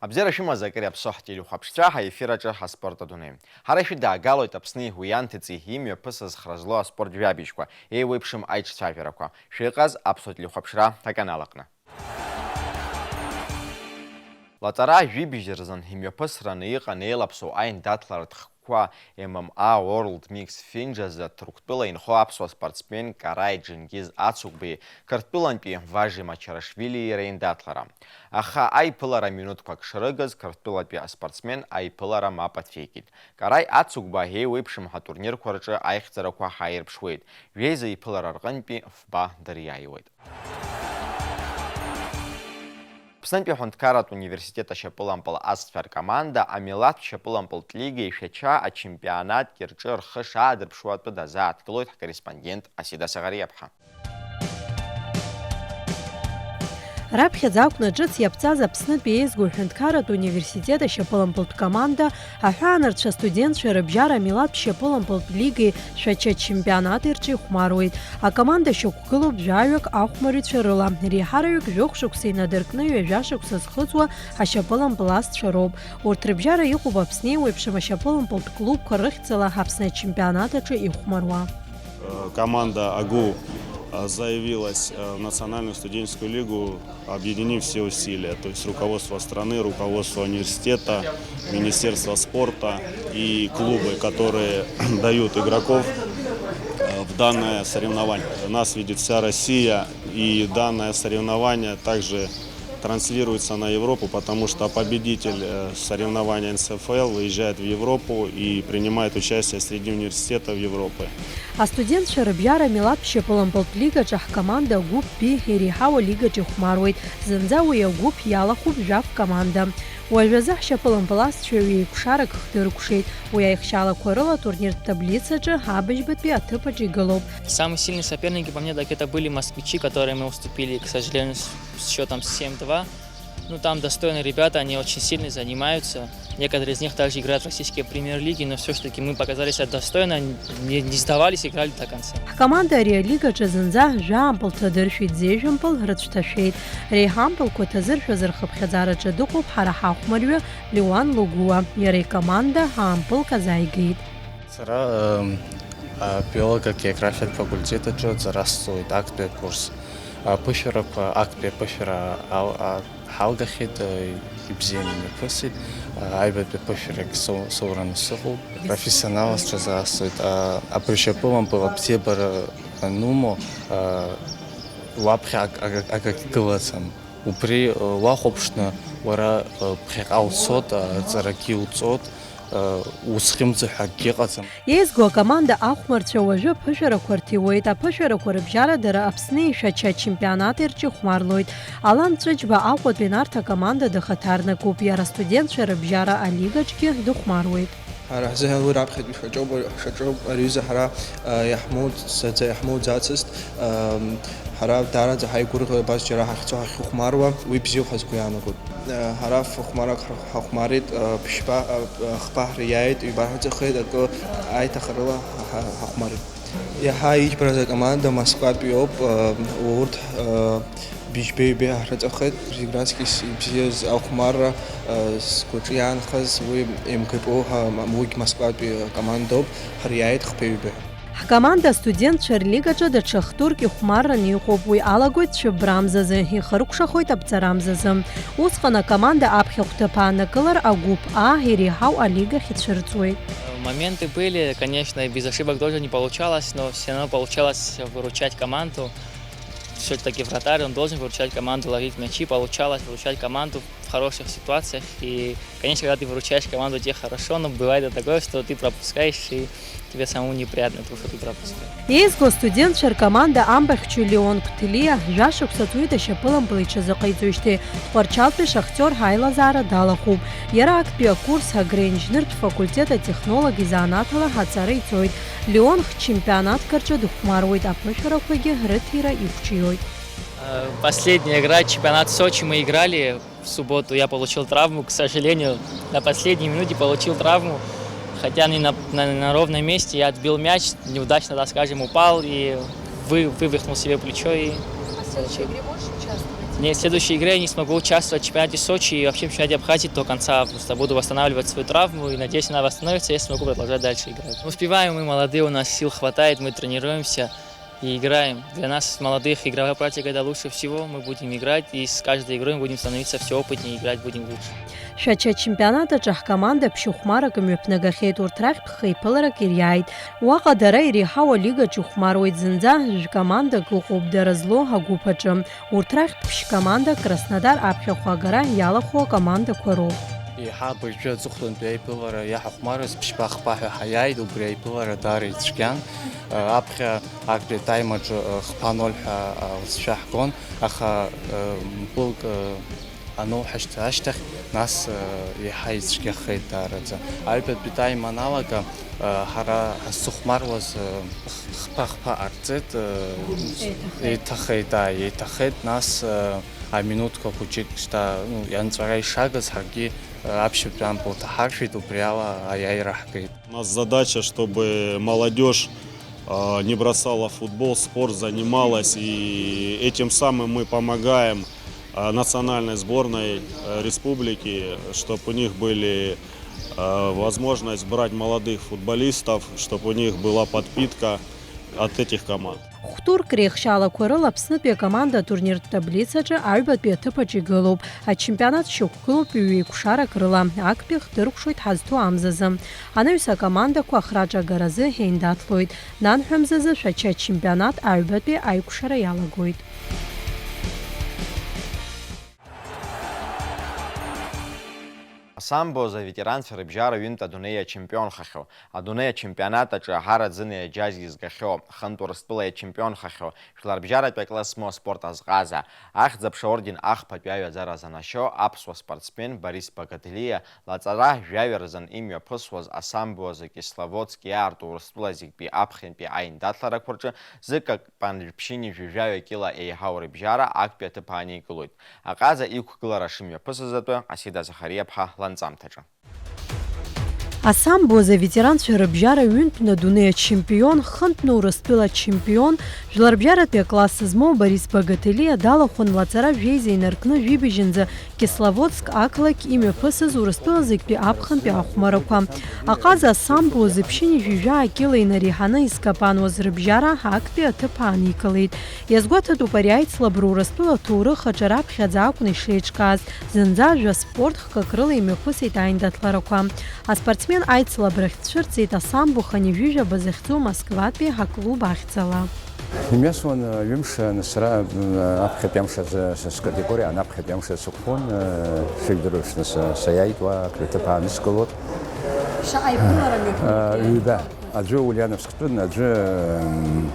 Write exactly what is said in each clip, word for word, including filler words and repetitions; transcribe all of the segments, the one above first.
Абзиара шәымаз, акыр иаԥсоу ҳтелехәаԥшцәа, ҳаефир аҿы аспорт адунеи. Ҳара ишәыдаагалоит Аԥсни уи анҭыҵи имҩаԥысыз хра злоу аспорт жәабжьқәа, еиуеиԥшым аиҿцәажәарақәа. Шәыҟаз Аԥсуа телехәаԥшра аканалаҟны. Лаҵара жәибжь рзын имҩаԥысраны иҟан еилаԥсоу аиндаҭларатә хкқәа М М А World Mix Finch азы Ҭырқәтәыла инхо аԥсуа спортсмен Караи Џьынгиз Ацугбеи Қырҭтәылантәи Важи Мачарашвилии реиндаҭлара. Аха аиԥылара минуҭқәак шрыгыз, Қырҭтәылатәи аспортсмен аиԥылара мап ацәикит. Караи Ацугба еиуеиԥшым ҳатурнирқәа рҿы аихьӡарақәа ҳаирԥшуеит. Жәеиза иԥылара рҟынтәи фба дыриааиуеит. Аԥснытәи аҳәынҭқарратә университет ашьапылампыл асцәа ркоманда амилаҭтә шьапылампылтә лига ишәача ачемпионат рҿы рхы шаадырԥшуа атәы дазааҭгылоит ҳкорреспондент Асида Саӷариаԥҳа. Раԥхьаӡа акәны ҿыц иаԥҵаз Аԥснытәи еизго аҳәынҭқарратә университет ашьапылампылтә команда аҳәаанырцә астудентцәа рыбжьара амилаҭтә шьапылампылтә лигеи шәача чемпионати рҿы ихәмаруеит. Акоманда шьақәгылоуп жәаҩык ахәмарҩцәа рыла, реиҳараҩык жәохә шықәса инадыркны ҩажәа шықәса зхыҵуа ашьапылампыласцәа роуп. Урҭ рыбжьара иҟоуп Аԥсны еиуеиԥшым ашьапылампылтә клубқәа рыхьӡала Аԥсны ачемпионат аҿы ихәмаруа. Э, команда «Агу», э, заявилась, э, в Национальную студенческую лигу, объединив все усилия. То есть руководство страны, руководство университета, Министерство спорта и клубы, которые дают игроков, э, в данное соревнование. Нас видит вся Россия, и данное соревнование также транслируется на Европу, потому что победитель, э, соревнований Н С Ф Л выезжает в Европу и принимает участие среди университетов Европы. Астудентцәа рыбжьара амилаҭтә шьапылампылтә лигаҿы ҳкоманда агәыԥ Б иреиҳау алигаҿы ихәмаруеит. Зынӡа уи агәыԥ иалахәуп жәаф команда. Уажәазы ҳшьапылампыласцәа ҩеиқәшарак хдыркәшеит. Уи аихшьалақәа рыла атурниртә таблицаҿы абыжьбатәи аҭыԥаҿ игылоуп. Самые сильные соперники по мне, так это были москвичи, которые мы уступили, к сожалению, с, с счётом семь два. Ну, там достойные ребята, они очень сильно занимаются. Некоторые из них также играют в российской премьер-лиге, но всё ж таки мы показали себя достойно, не, не сдавались, играли до конца. Ҳкоманда ари алигаҿы зынӡа жәаампыл ҭадыршәит, зежәымпыл рыцәҭашәеит. Реиҳампылқәа ҭазыршәыз рхыԥхьаӡараҿы дыҟоуп ҳара ҳахәмарҩы Леуан Лугәуа. Иара икоманда аампылк азааигеит. Сара, ем, а, биологиа географиатә факультет аҿы аҵара сҵоит, актәи акурс. Аԥышәарақәа, актәи аԥышәара ал-, а, ҳалгахьеит, а, ибзианы имҩаԥысит, а, аҩбатәи аԥышәарагь соу-, соураны сыҟоуп. Профессионал сҽазаасҵоит, а, абри шьапылампыл абзиабара анумоу, а, уаԥхьа ак-, ак-, акагь гылаӡам. Убри, а, уахәаԥшны уара, а, ԥхьаҟа уцот, а, ҵарагьы уҵот, усхьымӡо ҳәа акгьы ыҟаӡам. Еизго акоманда ахәмарцәа уажәы аԥышәарақәа рҭиуеит. Аԥышәарақәа рыбжьара дара Аԥсны ишәача ачемпионат ирҿыхәмарлоит. Алан Ҵәыџьба Аҟәатәи Нарҭ акоманда дахаҭарнакуп, иара астудентцәа рыбжьара алигаҿгьы дыхәмаруеит. Ҳара ҳзыҳәан уи раԥхьатәи шәаҿоуп, шәаҿоуп, ари аҩыза ҳара, а, иаҳмоуцаӡа-, иаҳмоуӡацызт. Ам, ҳара даараӡа ҳаигәырӷьоит абас џьара ҳахьцо ҳахьхәмаруа, уи бзиоуп ҳәа сгәы иаанагоит. Ҳара ф-, хәмарак ҳр-, ҳахәмарит, ԥшьба, хԥа ҳриааит, ҩба ҳаҵахеит, акы аиҭахарыла ҳа-, ҳа-, ҳахәмарит. Иаҳа иџьбараз акоманда Москватәи ауп, урҭ, быжьбеи-ҩбеи ҳрыҵахеит, зегь раҵкьыс ибзиаз ахәмарра, сгәаҿы иаанхаз уи М Г П О ҳәа, уигь Москватәи акомандоуп, ҳриааит хԥеи-ҩбеи. Ҳкоманда астудентцәа рлигаҿы даҽа хтурк ихәмарраны иҟоуп, уи алагоит цәыббра амзазы, ихыркәшахоит аԥҵара амзазы. Усҟан акоманда аԥхьа хәҭаԥа анакылар, агәыԥ А иреиҳау алигахь ицәырҵуеит. Моменты были, конечно, без ошибок тоже не получалось, но всё равно получалось выручать команду. Всё-таки вратарь, он должен выручать команду, ловить мячи, получалось выручать команду в хороших ситуациях. И, конечно, когда ты выручаешь команду, тебе хорошо, но бывает и такое, что ты пропускаешь, и тебе самому неприятно, потому что ты пропускаешь. Еизго астудентцәа ркоманда амбахьчаҩ Леон Қәҭлиа жәа шықәса ҵуеит ашьапылампыл иҽазыҟаиҵоижьҭеи, Тҟәарчалтәи Шахтиор ҳаилазаара далахәуп. Иара актәи акурс агроинженертә факультет атехнолог изанааҭ ала аҵара иҵоит. Леон хчемпионатк рҿы дыхәмаруеит, аԥышәарақәагьы рыҭира иқәҿиоит. Последняя игра, чемпионат Сочи, мы играли в субботу, я получил травму, к сожалению, на последней минуте получил травму, хотя не на, на, на ровном месте, я отбил мяч, неудачно, так скажем, упал и вы, вывихнул себе плечо. И... А в следующей игре можешь участвовать? Нет, в следующей игре я не смогу участвовать в чемпионате Сочи и вообще в чемпионате Абхазии до конца августа. Буду восстанавливать свою травму и надеюсь, она восстановится, я смогу продолжать дальше играть. Успеваем, мы молодые, у нас сил хватает, мы тренируемся и играем. Для нас, молодых, игровая практика — это лучше всего. Мы будем играть, и с каждой игрой мы будем становиться все опытнее, играть будем лучше. Шәача ачемпионат аҿы ҳкоманда ԥшьыхәмарак мҩаԥнагахьеит, урҭ рахьтә хеиԥыларак ириааит. Уаҟа дара иреиҳау алигаҿ ихәмаруеит зынӡа, жәкомандак ыҟоуп дара злоу агәыԥ аҿы. Урҭ рахьтә ԥшь командак Краснодар аԥхьахә агара иалахәу акомандақәа роуп. Еиҳа абыржәы аҵыхәтәантәи аиԥылара иаҳахәмарыз ԥшьба-хԥа ҳәа ҳаиааит, убри аиԥылара даара ицәгьан. Аԥхьа актәи атаймаҿы хԥа ноль ҳәа алҵшәа ҳгон, аха гәылк ануҳашьҭа ашьҭахь, нас еиҳа ицәгьахеит даараӡа. Аҩбатәи тайм аналага, ҳара ҳазцыхәмаруаз, хԥа-хԥа ҟарҵеит, еиҭахеит. Еиҭахеит, ааи, еиҭахеит, нас, аминуҭқәа хәыҷык шьҭа, ну, ианҵәара ишагыз, ҳаргьы, аԥшьбатәи ампыл ҭаҳаршәит, убри ала аиааира ҳгеит. У нас задача, чтобы молодёжь, а, не бросала футбол, спорт занималась, и этим самым мы помогаем, а, национальной сборной, э, республики, чтоб у них были, э, возможность брать молодых футболистов, чтоб у них была подпитка от этих команд. Хә-турк реихшьаалақәа рыла Аԥснытәи акоманда атурниртә таблицаҿы аҩбатәи аҭыԥаҿ игылоуп. Ачемпионат шьақәгылоуп ҩеиқәшарак рыла, актәи хдыркәшоит ҳазҭоу амзазы. Анаҩс акомандақәа ахраҿы агаразы еиндаҭлоит. Нанҳәа мзазы Шәача ачемпионат аҩбатәи аиқәшара иалагоит. Асамбо азы аветеранцәа рыбжьара ҩынтә адунеи иачемпионхахьоу, адунеи ачемпионат аҿы аҳараӡыни аџьази згахьоу, хынтә Урыстәыла иачемпионхахьоу, жәларбжьаратәи акласс змоу аспорт азҟаза, Ахьӡ-аԥша орден ахԥатәи аҩаӡара занашьоу аԥсуа спортсмен Борис Багаҭелиа лаҵара жәаҩа рзын имҩаԥысуаз асамбо азы Кисловодск иаарту Урыстәыла зегьтәи аԥхынтәи аиндаҭларақәа рҿы зыкак пан жәаԥшьыни жәаҩа кьыла еиҳау рыбжьара актәи аҭыԥ ааникылоит. Аҟаза иқәгылара шымҩаԥысыз атәы Асида Захариаԥҳа ланҵамҭаҿы. Асамбо азы аветеранцәа рыбжьара ҩынтәны адунеи ачемпион, хынтәны Урыстәыла ачемпион, жәларбжьаратәи акласс змоу Борис Багаҭелиа далахәын лаҵара жәеиза инаркны жәибжьынӡа Кисловодск ақалақь имҩаԥысыз Урыстәыла зегьтәи аԥхынтәи ахәмарақәа. Аҟаза асамбо азы ԥшьынҩажәи жәаа кьыла инареиҳаны искапануаз рыбжьара актәи аҭыԥ ааникылеит. Иазгәаҭатәуп ари аицлабра Урыстәыла аҭоурых аҿы раԥхьаӡа акәны ишеиҿкааз, зынӡа жәа спорт хкык рыла имҩаԥысит аиндаҭларақәа. Аспортсмен аицлабрахь дцәырҵит асамбо хынҩажәижәаба захьӡу Москватәи аклуб ахьӡала. Имҩасуан, ҩымш, нас сара, аԥхьатәи амш азы, са скатегориа анаԥхьатәи амш азы сықәԥон, шыжәдыруеиԥш, нас саиааит уа, акры аҭыԥ ааныскылот. Шаҟа иԥылара мҩаԥгатәи? Ҩба. Аӡәы Ульяновсктәын, аӡәы, м,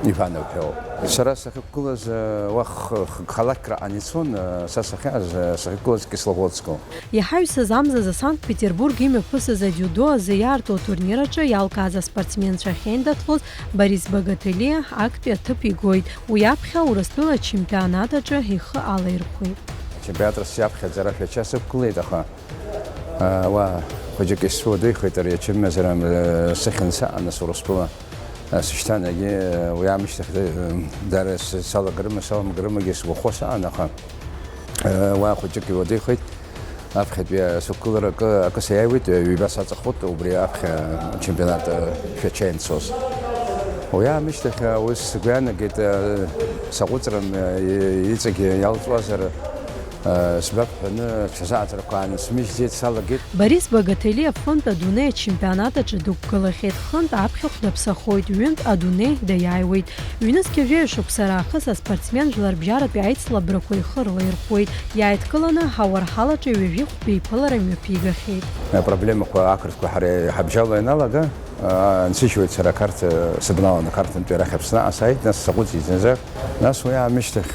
Ивановк ҳәа ауп. Сара сахьықәгылаз, уа х-, х-, халақьраҟа ицон, са сахьааз, сахьықәгылаз Кисловодск ауп. Иҳаҩсыз амзазы Санкт-Петербург имҩаԥысыз адиудо азы иаарту атурнир аҿы иалкааз аспортсменцәа ахьеиндаҭлоз Борис Багаҭелиа актәи аҭыԥ игоит. Уи аԥхьа Урыстәыла ачемпионат аҿы ихы алаирхәеит. Ачемпионат России аԥхьаӡара Шәача сықәгылеит, аха Уа хәыҷык исуадеихеит ари ачымазара, сыхьын саан, нас Урыстәыла сышьҭан, егьи уи аамышьҭахь дара салагарыма, саламгарымагьы сгәахәуа саан, аха уа хәыҷык иуадеихеит. Аԥхьатәи сықәгылара акы, акы саиааиуеит, ҩба саҵахот, убри аԥхьа ачемпионат Шәача ианцоз. Уи аамышьҭахь ус сгәы иаанагеит, саҟәыҵран, иҵегь иалҵуазар, Збап ҳәаны, ҽазааӡарақәа аанысмыжьӡеит, салагеит. Борис Багаҭелиа фынтә адунеи ачемпионат аҿы дықәгылахьеит, хынтә аԥхьахә даԥсахоит, ҩынтә адунеи даиааиуеит. Ҩнызқьи жәаҩа шықәса раахыс аспортсмен жәларбжьаратәи аицлабрақәа ихы рлаирхәуеит, иааидкыланы ауарҳалаҿы ҩажәи хәба иԥылара мҩаԥигахьеит. Апроблемақәа ақырҭқәа ҳара иҳабжьало ианалага, Ансыжьуеит сара ақарҭ, сыбналан ақарҭынтәи арахь Аԥсны аасааит, нас саҟәыҵит зынӡак. Нас уи аамышьҭахь,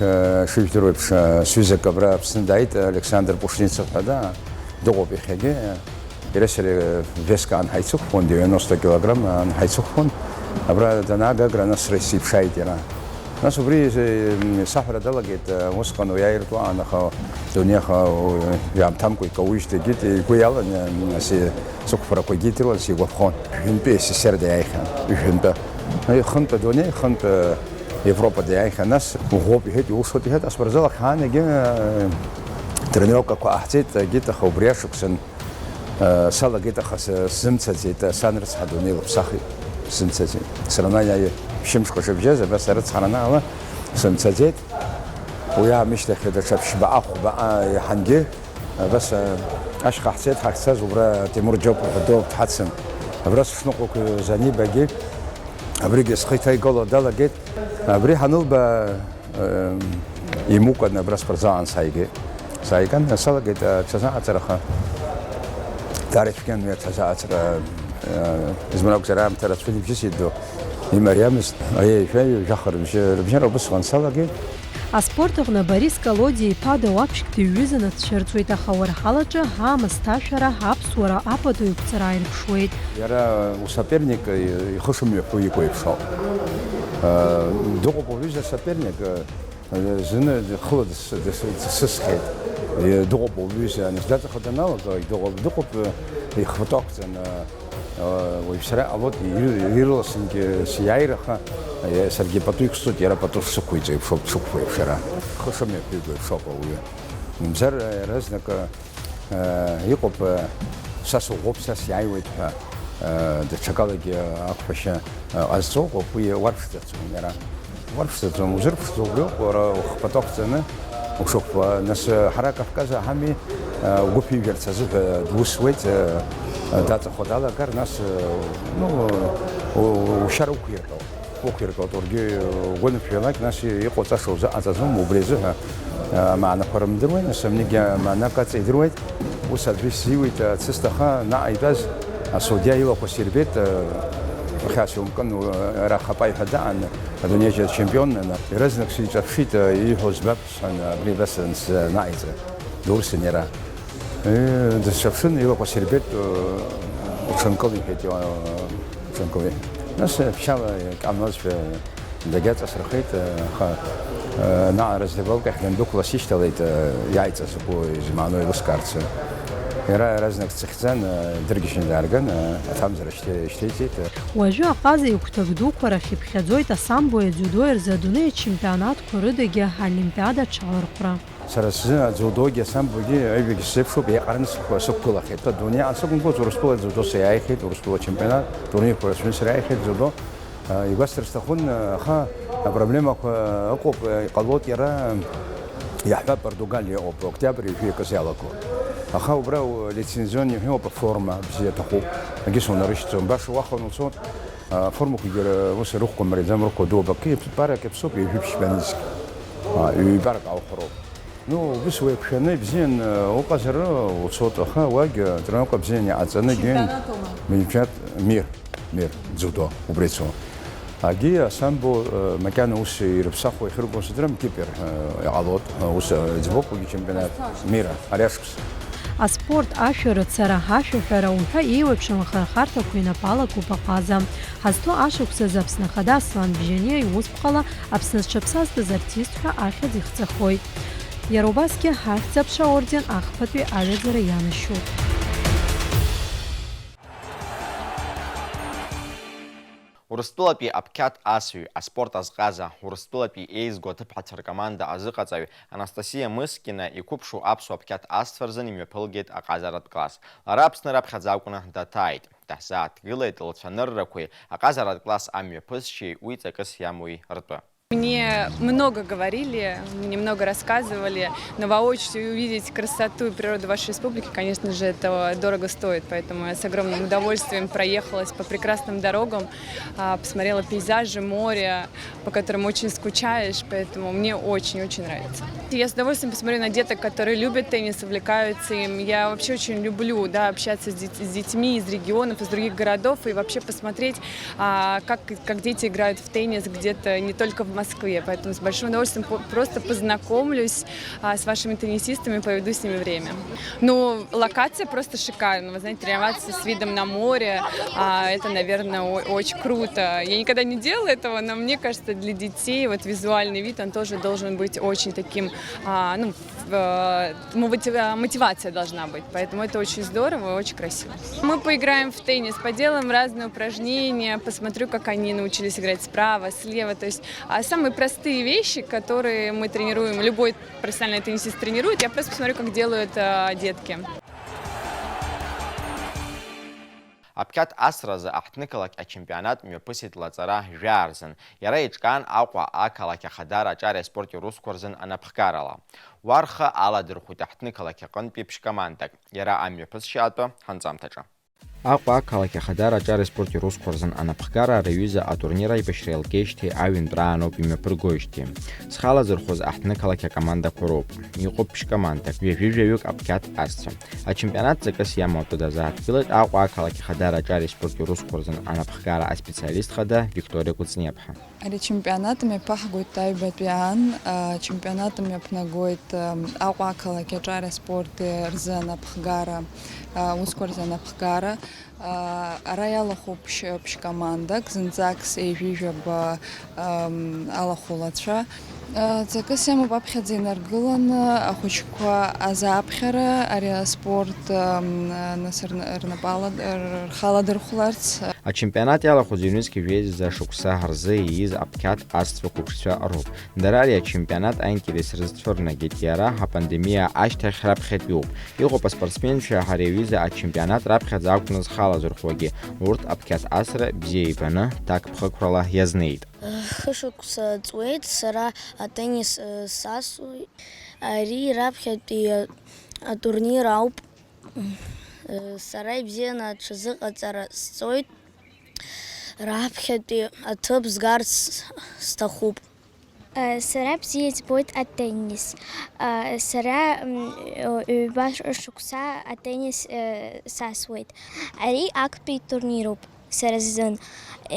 шыжәдыруеиԥш, сҩызак абра Аԥсны дааит, Александр Пушницов ҳәа, да, дыҟоуп иахьагьы. Иара сара веск аан ҳаицықәԥон, девяносто килограмм аан ҳаицықәԥон. Абра данаага, Агра нас сара исзеиԥшааит иара. Нас убри, э, саҳәара далагеит, э, усҟан уи аиртуаан, аха дунеиха, э, иаамҭамкәа икаужьит, егьит, игәы иалан, э, си-, сықәԥарақәагьы идыруан, сигәаԥхон. Жәантәи СССР даиааихьан, жәантәы. Э, хынтә адунеи, хынтә, э, Европа даиааихьан. Нас уӷәӷәоуп иҳәеит, иулшоит иҳәеит, асмарзал ахьаанагьы, э, тренировкақәа ҟаҳҵеит, егьит, аха убри ашықәсан Салагеит, аха сзымцаӡеит, сан рыцҳа дунеи лыԥсахит, сзымцаӡеит. Сара ана иааир ԥшьымшҟа шыбжьаз, абас арыцҳара анаала, сымцаӡеит. Уи аамышьҭахь даҽа ԥшьбаҟа, хәбаҟа иаҳангьы, абас, а, ашьха ҳцеит, ҳахьцаз убра Тимур Џьопуа ҳәа доуп дҳацын. Абра сышныҟәақәаз анибагьы, абригьы схы иҭаигало далагеит. Абри ҳанылба, Имукәан абра спортзалаан сааигеит. Сааиган, салагеит аҽазааҵараха. Даара ицәгьан уи аҽазааҵара, изман акәзар, аамҭа рацәа ныбжьысит ду. Имариамызт, аиеи жәаҩа, жәаха рыбжьы, рыбжьара убысҟан салагеит. Аспорт аҟны Борис Колодиа-иԥа дауаԥшьк дыҩҩызаны дцәырҵуеит, аха уарҳалаҿы ҳаамысҭашәара, аԥсуара, апату еиқәҵара ааирԥшуеит. Иара усоперник ихы шымҩаԥу икәеиԥшоуп. Дыҟоуп уҩыза соперник, зны хыла дыс-, дыс-, дсысхьеит. Дыҟоуп уҩыза, нас даҵаха даналага, дыҟоуп, дыҟоуп, ихы пату ақәҵаны, уажә сара иҟалоит, ир-, ирласынгьы сиааир, аха саргьы пату иқәсҵоит, иара пату шсықәиҵо еиԥшоуп, дшықәԥо еиԥш иара. Хы шымҩаԥиго еиԥшоуп ауаҩы. Мамзар, иаразнак, Э, иҟоуп, э, са сыӷәӷәоуп, са сиааиуеит ҳәа, э, даҽакалагьы ақәԥашьа, э, ҟазҵо ыҟоуп, уи уарԥшӡаӡом иара. Уарԥшӡаӡом, узырԥшӡо убриоуп, уара ухы пату ақәҵаны ушықәԥо. Нас, э, ҳара Кавказ ҳами, э, угәы ԥижәарц азыҳәа дусуеит, э, э, даҵахо далагар, нас, э, ну, у-, ушьара уқәиртәоуп. Уқәиртәоит, уаргьы угәы анԥжәалак, нас иҟоуҵаша узыҟаҵаӡом, убри азыҳәа, а, амаанақәа рымдыруеи, нас амнигьы амаанак аҵа идыруеит. Ус аӡәы исзиуит, ацысҭаха наҟ итәаз асудиа илақәа сирбеит, а, хьаас иумкын, у-, ара Хапаи ҳәа даан, адунеи чемпион, ана, иаразнак сиҿаԥшит, а, ииҳәо збап, сҳәан, абри абас анс-, анаҟаиҵа, дурсын иара. Э, дысҿаԥшын, илақәа сирбеит, э, уҽынкыл, иҳәеит, э, уҽынкыл, иҳәеит. Нас, э, ԥшьаала икамлазшәа дагьаҵасырхеит, э, аха, э, наҟ раздевалкахь дандәықәла сишьҭалеит, э, иааиҵаз закәу измааноу еилыскаарц. Иара иаразнак дсыхьӡан, э, дыргьежьны даарган, э, аҭамзара шьҭе-, шьҭеиҵеит, э. Уажәы аҟаза игәҭак дуқәа рахь иԥхьаӡоит асамбои адзиудои рзы адунеи ачемпионатқәа рыдагьы аолимпиада аҽалархәра. Сара сзы адзиудогьы асамбогьы аҩбагьы сзеиԥшуп, еиҟараны сықә-, сықәгылахьеит. Адунеи аан сықәымкәоз Урыстәыла дзудо сиааихьеит, Урыстәыла ачемпионат, турнирқәа рацәаны срааихьеит дзудо. Игәасҭар сҭахын, аха апроблемақәа ыҟоуп, иҟалоит иара, иаҳҳәап, Португалиа ыҟоуп, октиабр ҩажәи акыз иалаго. Аха убра у-, лицензионный ҳәоуп, аформа бзиа аҭахуп, акгьы сунарышьҭӡом. Баша уахан уцоит, аформақәагьы ус рыхәқәа мариаӡам, рыхәқәа дууп, акы, парак иаԥсоуп, ҩажәи ԥшьба нызқь. А, ҩбарак аухароуп. Ну, убыс уеиқәшәаны ибзиан, э, уҟазар, уцот, аха уагь, э, тренировка бзиан иҟаҵаны гьын. Чемпионат ума? Чемпионат мир, мир, дзудо, убри ицо. Агьи асамбо, э, макьана ус ирыԥсахуа ихьырго сыӡрам, Кипр, э, иҟалоит, э, ус, э, ӡбоуп уигьы чемпионат мира, ари ашықәс. Аспорт, ашәарыцара, ашәаҳәара уҳәа еиуеиԥшым ахырхарҭақәа инапы алакуп аҟаза. Ҳазҭо ашықәсазы Аԥсны Ахада Аслан Бжьаниа иусԥҟала Аԥсны зҽаԥсазтәыз артист ҳәа ахьӡ ихҵахоит. Иара убасгьы Ҳахьӡ-аԥша аорден ахԥатәи аҩаӡара ианашьоуп. Урыстәылатәи аԥқьаҭ асҩы, аспорт азҟаза, Урыстәылатәи еизго аҭыԥҳацәа ркоманда азыҟаҵаҩ Анастасиа Мыскина иқәыԥшу аԥсуа аԥқьаҭ асцәа рзын имҩаԥылгеит аҟазаратә класс. Лара Аԥсны раԥхьаӡа акәны даҭааит. Даҳзааҭгылеит лцәаныррақәеи аҟазаратә класс амҩаԥысшьеи уи ҵакыс иамоуи ртәы. Мне много говорили, мне много рассказывали, но воочию увидеть красоту и природу вашей республики, конечно же, это дорого стоит. Поэтому я с огромным удовольствием проехалась по прекрасным дорогам, а, посмотрела пейзажи, море, по которым очень скучаешь, поэтому мне очень-очень нравится. Я с удовольствием посмотрю на деток, которые любят теннис, увлекаются им. Я вообще очень люблю, да, общаться с детьми из регионов, из других городов, и вообще посмотреть, а, как, как дети играют в теннис где-то не только в Москве, поэтому с большим удовольствием по- просто познакомлюсь а, с вашими теннисистами, проведу с ними время. Ну, локация просто шикарная, вы знаете, тренироваться с видом на море, а, это, наверное, о- очень круто. Я никогда не делала этого, но мне кажется, для детей вот визуальный вид, он тоже должен быть очень таким, а, ну, в- э, мотива- мотивация должна быть, поэтому это очень здорово и очень красиво. Мы поиграем в теннис, поделаем разные упражнения, посмотрю, как они научились играть справа, слева, то есть а самые простые вещи, которые мы тренируем, любой профессиональный теннисист тренирует, я просто посмотрю, как делают а, детки. Аԥқьаҭ асразы аҳҭнықалақь ачемпионат мҩаԥысит лаҵара жәаа рзын. Иара еиҿкаан Аҟәа ақалақь Ахадара аҿари аспорти русқәа рзын анапхгарала. Уа рхы аладырхәит аҳҭнықалақь аҟынтәи ԥшькомандак, иара амҩаԥысшьа атәы ҳанҵамҭаҿы. Аҟәа ақалақь Ахадара аҿари аспорти русқәа рзын анапхгара ари аҩыза атурнир аибашьра иалгеижьҭеи аҩынтә рааноуп имҩаԥыргоижьҭеи. Зхы алазырхәыз аҳҭнықалақь акомандақәа роуп. Иҟоуп ԥшькомандак, ҩажәи жәаҩык аԥқьаҭ асцәа. Ачемпионат ҵакыс иамоу атәы дазааҭгылеит Аҟәа ақалақь Ахадара аҿари аспорти русқәа рзын анапхгара аспециалист хада Викториа Кәыҵниаԥҳа. Ари ачемпионат мҩаԥаҳгоит аҩбатәи аан, ачемпионат мҩаԥнагоит Аҟәа ақалақь аҿари аспорти рзы анапхгара, аусқәа рзы анапхгара. Ара иалахәуп ԥшь-, ԥшькомандак, зынӡак ҩажәи жәаба алахәылацәа. Ҵакыс иамоуп аԥхьаӡа инаргыланы ахәыҷқәа азааԥхьара, ари аспорт нас рнапала рхы аладырхәларц. Ачемпионат иалахәыз ҩнызқьи жәеиза шықәса рзы ииз аԥқьаҭ асцәа қәыԥшцәа роуп. Дара ари ачемпионат аинтерес рзыцәырнагеит, иара апандемиа ашьҭахь раԥхьатәиуп. Иҟоуп аспортсменцәа ари аҩыза ачемпионат раԥхьаӡа акәны зхы алазырхәуагьы. Урҭ аԥқьаҭ асра бзиа ибаны, ҭакԥхықәрала иазнеит. Хышықәса ҵуеит сара атеннис сасуеит. Ари раԥхьатәи атурнир ауп. Сара ибзианы аҽазыҟаҵара сҵоит. Раԥхьатәи аҭыԥ згарц сҭахуп. Сара бзиа избоит атеннис. Сара ҩба шықәса атеннис сасуеит. Ари актәи турнируп сара сзын.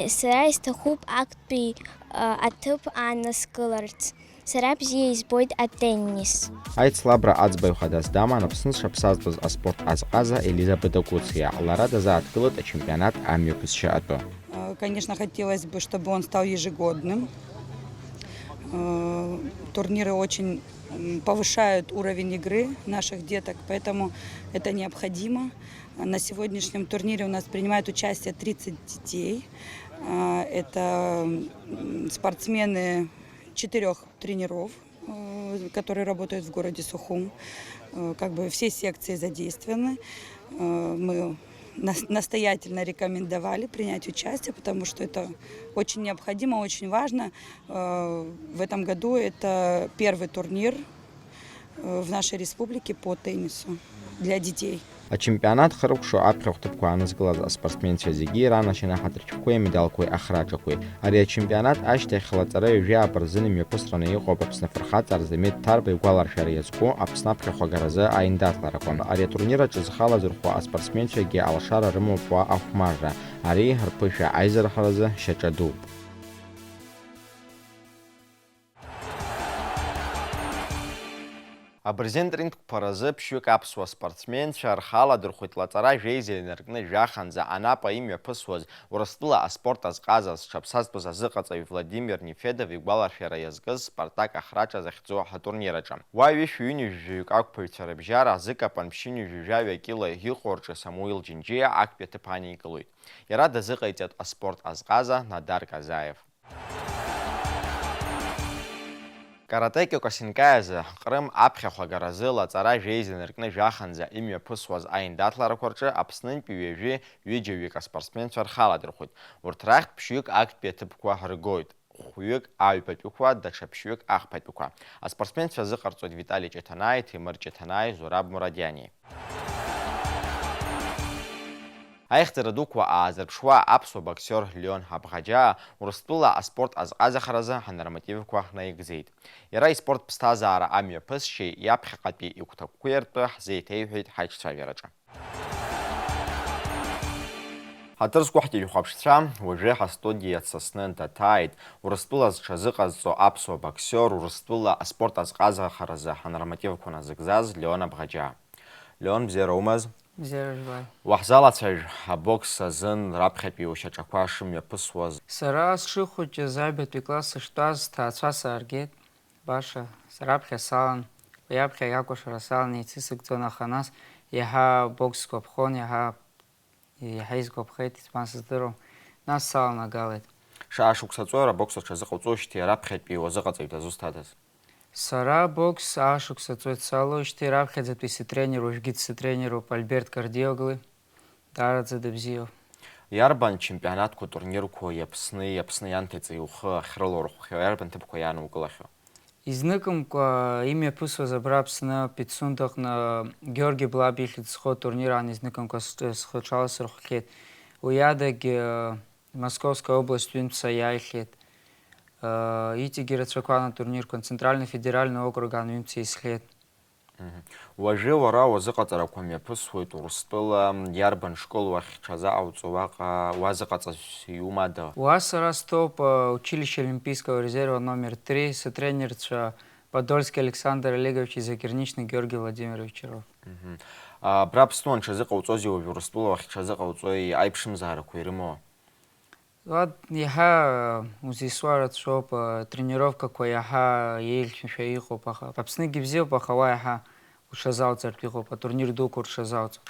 Сара исҭахуп актәи аҭыԥ аанаскыларц. Сара бзиа избоит атеннис. Аицлабра аӡбаҩ хадас даман Аԥсны зҽаԥсазтәыз аспорт азҟаза Елиза Бадагәыциа. Лара дазааҭгылеит ачемпионат амҩаԥысшьа атәы. Конечно, хотелось бы, чтобы он стал ежегодным. Турниры очень повышают уровень игры наших деток, поэтому это необходимо. На сегодняшнем турнире у нас принимают участие тридцать детей. Это спортсмены четырех тренеров, которые работают в городе Сухум. Как бы все секции задействованы. Мы настоятельно рекомендовали принять участие, потому что это очень необходимо, очень важно. В этом году это первый турнир в нашей республике по теннису для детей. Ачемпионат хыркәшо аԥхьахә ҭыԥқәа аанызкылаз аспортсменцәа зегьы ранашьа наҳаҭырқәеи амедалқәеи ахраҿақәеи. Ари ачемпионат ашьҭахь лаҵара ҩажәи ааба рзын имҩаԥысраны иҟоуп Аԥсны афырхаҵа Арзамеҭ Ҭарба игәаларшәара иазку Аԥсны аԥхьахәагаразы аиндаҭларақәа. Ари атурнир аҿы зхы алазырхәуа аспортсменцәагьы алшара рымоуп уа ахәмарра. Ари рԥышәа аизырҳаразы шьаҿа дууп. Абырзен рингқәа рзы ԥшьҩык аԥсуа спортсменцәа рхы аладырхәит лаҵара жәеиза инаркны жәаханӡа Анапа имҩаԥысуаз Урыстәыла аспорт азҟаза зҽаԥсазтәыз азыҟаҵаҩ Владимир Нефедов игәаларшәара иазкыз Спартак Ахраҿа захьӡу атурнир аҿы. Уа ҩышәи ҩынҩажәи жәаҩык ақәԥаҩцәа рыбжьара азы капан ԥшьынҩажәи жәаҩа кила иҟоу рҿы Самуил Џьынџьиа актәи аҭыԥ аникылоит. Иара дазыҟаиҵеит аспорт азҟаза Надар Казаев. Каратэ Киокусинкай азы Ҟрым аԥхьахәагаразы лаҵара жәеиза инаркны жәаханӡа имҩаԥысуаз аиндаҭларақәа рҿы Аԥснынтәи ҩажәи ҩыџьаҩык аспортсменцәа рхы аладырхәит. Урҭ рахьтә ԥшьҩык актәи аҭыԥқәа ргоит, хәҩык аҩбатәиқәа, даҽа ԥшьҩык ахԥатәиқәа. Аспортсменцәа азыҟарҵоит Витали Ҷаҭанааи, Ҭемыр Ҷаҭанааи, Зураб Мурадиани. Аихьӡара дуқәа аазырԥшуа аԥсуа боксиор Леон Абӷаџьаа Урыстәыла аспорт азҟазахаразы ҳанормативқәа наигӡеит. Иара испорт ԥсҭазаара амҩаԥысшьеи иаԥхьаҟатәи игәҭакқәеи ртәы ҳзеиҭеиҳәеит ҳаиҿцәажәараҿы. Ҳаҭыр зқәу ҳтелехәаԥшцәа, уажәы ҳастудиа дсасны даҭааит Урыстәыла зҽазыҟазҵо аԥсуа боксиор, Урыстәыла аспорт азҟазахаразы ҳанормативқәа назыгӡаз Леон Абӷаџьаа. Леон, бзиара умаз? Бзиара жәбааит. Уаҳзалацәажә, абокс азын раԥхьатәи ушьаҿақәа шымҩаԥысуаз. Сара сшыхәыҷыз, аҩбатәи класс сыштәаз, сҭаацәа сааргеит, баша, сара аԥхьа салан, уи аԥхьа иакәашара салан, еицысыгӡон, аха нас иаҳа абокс сгәаԥхон, иаҳа, иаҳа исгәаԥхеит, избан сыздыруам, нас саланагалеит. Шаашықәса ҵуеи абокс аҽазыҟауҵоижьҭеи раԥхьатәи уазыҟаҵаҩ дызусҭадаз? Сара абокс аашықәса ҵуеит салоижьҭеи, раԥхьаӡатәи сытренер, уажәгьы дсытренеруп, Альберт Кардиоглы, даараӡа дыбзиоуп. Иарбан чемпионатқәа, турнирқәои Аԥсни, Аԥсни ианҭеҵеи ухы ахьрылаурхәхьоу, иарбан ҭыԥқәа иаанукылахьоу? Изныкымкәа имҩаԥысуаз абра Аԥсны, Пицундаҟны, Георги Блаб ихьӡ зхоу турнир аан изныкымкәа сҿы-, схы аҽаласырхәхьеит. Уи адагь, э, Московская область ҩынтә саиааихьеит. Э, иҵегьы рацәақәан атурнирқәа, Центральный федеральный округ аан ҩынтә сеизхьеит. Мгм. Уажәы уара уазыҟаҵарақәа мҩаԥысуеит Урыстәыла, иарбан школ уахьҽазаҟауҵо уаҟа, уазыҟаҵаз иумада? Уа сара стәоуп, э, училище Олимпийского резерва номер три, сытренерцәа Подольский Александр Олегович и Закирничный Георгий Владимирович Черов. Мгм. А, абра Аԥсны уанҽазыҟауҵозеи уажә Урыстәыла уахьҽазыҟауҵои аиԥшымзаарақәа ирымоу? Уа, иаҳа, э, узисуа рацәоуп, э, тренировкақәа иаҳа еиӷьшәа иҟоуп, аха Аԥсныгьы бзиоуп, аха уа иаҳа уҽазалҵартә иҟоуп, атурнир дуқәа рҽазалҵо.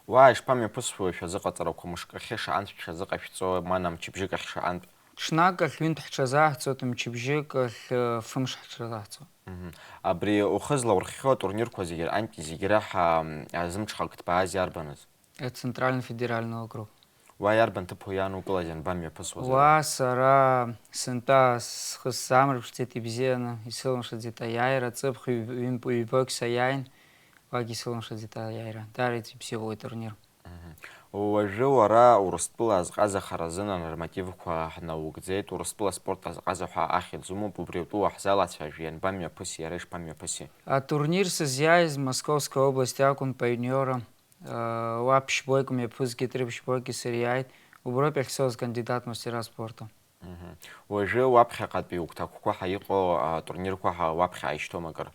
Уа ишԥамҩаԥысуеи шәазыҟаҵарақәа, мышкахьы шаҟантә шәазыҟашәҵо, мана мчыбжьык ахь шаҟантә? Ҽнак ахь ҩынтә ҳҽазаҳҵоит, мчыбжьык ахь, э, фымш ҳҽазаҳҵоит. Мгм. Абри ухы злаурххьоу атурнирқәа зегьы рҟынтә зегьы раҳа, м, азымҽхак ҭбааз иарбаныз? Э, Центральный федеральный округ. Уа иарбан ҭыԥ уианукылаз, ианбамҩаԥысуаз ара? Уа сара сынтәа схы сзамырԥшӡеит ибзианы, исылымшаӡеит аиааира, ҵыԥх ҩб-, ҩб-, ҩбак саиааин, уагь исылымшаӡеит аиааира. Даара ибзиоуп уи атурнир. Мгм. Уажәы уара Урыстәыла азҟаза харазын анормативқәа ҳнаугӡеит, Урыстәыла аспорт азҟаза ҳәа ахьӡ умоуп, убри утәы уаҳзалацәажә, ианбамҩаԥыси, иара ишԥамҩаԥыси? Атурнир сызиааиз Московская область акәын, Пайониора. Уа ԥшьбоик мҩаԥызгеит, рыԥшьбоики сыриааит, уброуп иахьсоуз кандидат мастера спорта. Мгм. Уажәы уаԥхьаҟатәи угәҭакқәа ҳәа иҟоу атурнирқәа ҳәа уаԥхьа ааишьҭоума акыр?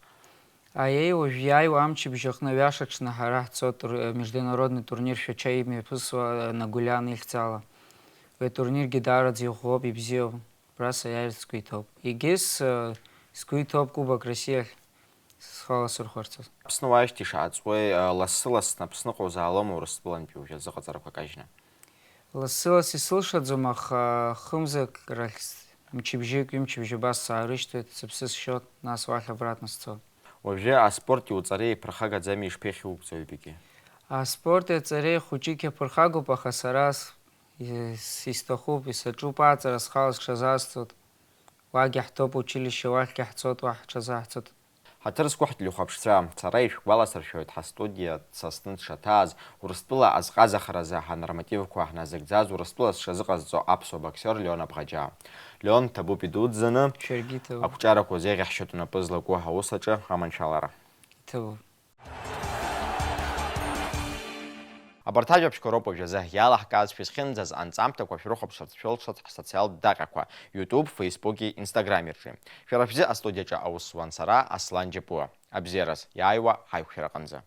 Аиеи, уажә иааиуа амчыбжь аҟны ҩаша ҽны ҳара ҳцо тур-, международный турнир Шәача имҩаԥысуа Нагулян ихьӡала. Уи атурниргьы даараӡа иӷәӷәоуп, ибзиоуп. Абра саиааирц сгәы иҭоуп. Егьыс, э, сгәы иҭоуп Кубок Россиахь схы аласырхәарц азы. Аԥсны уааижьҭеи шаҟа ҵуеи, э, лассы-ласны Аԥсныҟа узаалома Урыстәылантәи уажәазы аҟаҵарақәа кажьны? Лассы-ласс исылшаӡом, аха хымзак рахь с-, мчыбжьык, ҩымчыбжьа абас саарышьҭуеит, сыԥсы сшьоит, нас уахь обратно сцоит. Уажәы аспорти уҵареи еиԥырхагаӡами, ишԥеихьугӡои егьи? Аспорти аҵареи хәыҷык иаԥырхагоуп, аха сара с-, Ис-, исҭахуп, исаҿуп аҵара, схала сҽазасҵоит. Уагь иаҳҭоуп, училишьче уахьгьы ҳцоит, уа ҳҽазаҳҵоит. Ҳаҭыр зқәу ҳтелехәаԥшцәа, сара ишәгәаласыршәоит, ҳастудиа дсасны дшаҭааз, Урыстәыла азҟазахаразы ҳанормативқәа ҳназыгӡаз, Урыстәыла зҽазыҟазҵо аԥсуа боксиор Леон Абӷаџьаа. Леон, ҭабуп идуӡӡаны. Шәаргьы иҭабуп. Ақәҿиарақәа зеиӷьаҳшьатәу напы злаку ҳаус аҿы аманшәалара. Иҭабуп. Абарҭ ажәабжьқәа роуп уажәазы иалаҳкааз, шәызхьымӡаз анҵамҭақәа шәрыхәаԥшырц шәылшоит ҳсоциалтә даҟьақәа, YouTube, Facebook-и, Instagram-и рҿы. Шәара шәзы астудиаҿы аус зуан сара, Аслан Џьапуа. Абзиараз, иааиуа ҳаиқәшәараҟынӡа.